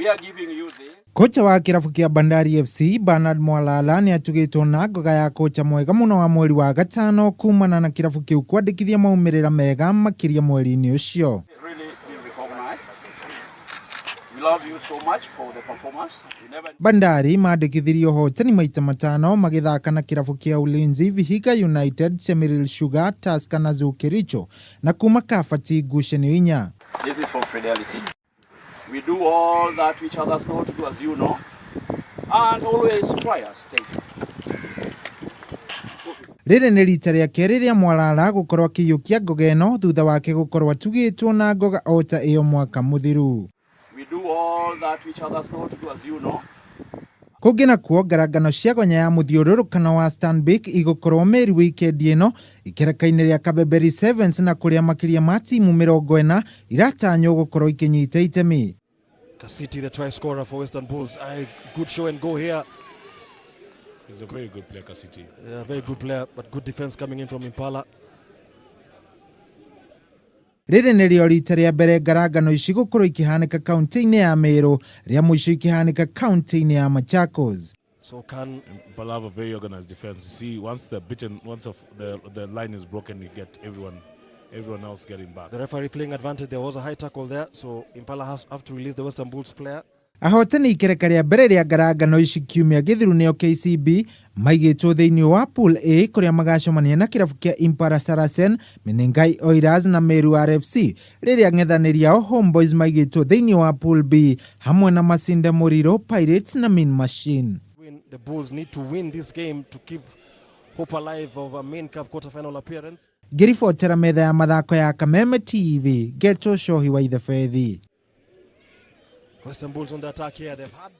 We are giving you this. Kocha wa kĩrabu kĩa Bandari FC Bernard Mwalala nĩ atugĩtwo na ngoga ya kocha mwega mũno wa mweri wa gatano kumana na kĩrabu kĩu kwandĩkithia maumĩrĩra mega makĩria mweri-inĩ ũcio. Really been recognized. We love you so much for the performance. We never Bandari mandĩkithirie ũhotani maita matano magĩthaka na kĩrabu kĩa Ulinzi, Vihiga United, Chemelil Sugar, Tusker na Zoo Kericho na kuma kabati ngucanio inya. This is from Fidelity. We do all that which others not do, as you know, and always try us. Thank you. Rĩrĩ nĩ rita rĩa kerĩ rĩa Mwalala gũkorwo akĩiyũkia ngoga ĩno thutha wake gũkorwo atugĩtwo na ngoga o ta ĩyo mwaka mũthiru. We do all that which others not do, as you know. Kũngĩ nakuo, ngarangano cia gonya ya mũthiũrũrũkano wa Stanbic igũkorwo Meru wikendi ĩno ikereka-inĩ rĩa Kabeberi Sevens na kũrĩa makĩria ma timu 40 iratanywo gũkorwo ikĩnyita itemi. Kasiti, the try scorer for Western Bulls. A good show and go here. He's a very good player, Kasiti. Yeah, very good player, but good defense coming in from Impala. Rĩrĩ nĩrĩo rita rĩa mbere ngarangano ici gũkorwo ikĩhanĩka kaunti-inĩ ya Meru, rĩa mũico ikĩhanĩka kaunti-inĩ ya Machakos. So can Impala have a very organized defense. You see, once they're beaten, once the line is broken, you get everyone else getting back. The referee playing advantage. There was a high tackle there, so Impala have to release the Western Bulls player. Ahotani ikereka rĩa mbere rĩa ngarangano ici kiumia gĩthiru nĩo KCB maigĩtwo thĩinĩ wa Pool A kũrĩa magacemania na kĩrabu kĩa Impala Saracen, Menengai Oilers na Meru RFC, rĩrĩa ng'ethanĩri ao Homeboys maigĩtwo thĩinĩ wa Pool B hamwe na Masinde Muliro, Pirates na Mean Machine. Win. The Bulls need to win this game to keep hope alive of a main cup quarterfinal appearance. Ngĩribotera metha ya mathako ya Kameme TV, Geto Cohi wa Ithebethi. Western Bulls on the attack here. They've had